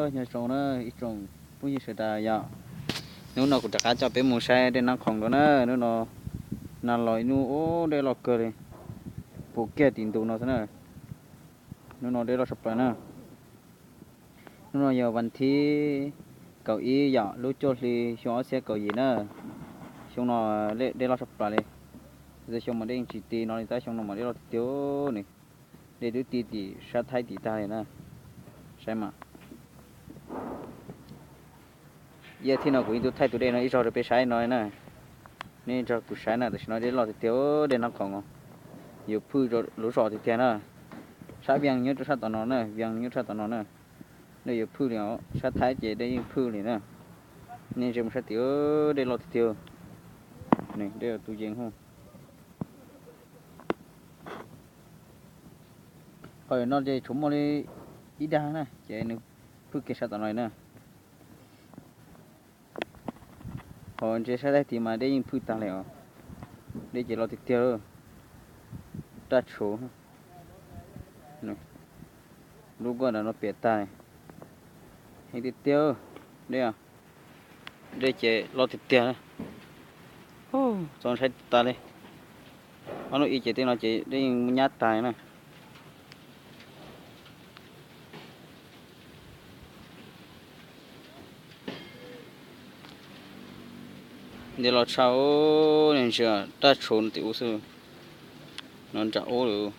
Nyob zoo na ib tsoom phooj ywg sawv daws yom. Hnub no kuv rov qab coj peb mus saib dej Nab Khoom dua na. Hnub no nag los ib hnub ub dej loj kawg li, puv kiag tim ntus no xwb na. Hnub no dej loj tshaj plaws na. Hnub no yog vas thib kaum ib yom, lub cuaj hli xyoo ob txhiab kaum yim na. Xyoo no dej loj tshaj plaws li. Xyoo mas dej yeej tsis ti no li tab xyoo no mas dej loj tiag tiag ne. Dej twb ti tim sab Thaib tim tag li na. Saib mas, ib thib no kuv yeej tuaj thaij tus dej no ib zaug rau peb saib no na. Nej nrog kuv saib na, tam sim no dej loj tiag tiag, dej Nab Khoom os. Yuav phwj lub zos tiag tiag na. Sab Vias nyob rau sab tom no na, Vias nyob sab tom no na. Dej yuav phwj li os, sab Thaib ces dej yeej phwj li na. Nej ntsia mus sab tim, dej loj tiag tiag. Dej tus yees hos. Qhov no ces tshuav muaj li ib dag na ces nws phwj kiag sab tom no na. Qhov ntsia sab Thaib tid mas dej yeej phwj tag li os. Dej ces loj tiag tiag. Raj tshuv, lub nkoj ntawm no piam tag. Heev tiag tiag. Dej, dej ces loj tiag tiag. Txaus saib tas li. Ob lub ib ces tej no ces dej yeej nyab tag na. Dej loj tshaj, ntsia raj tshuv no tim ub xwb, no nram ub lawm.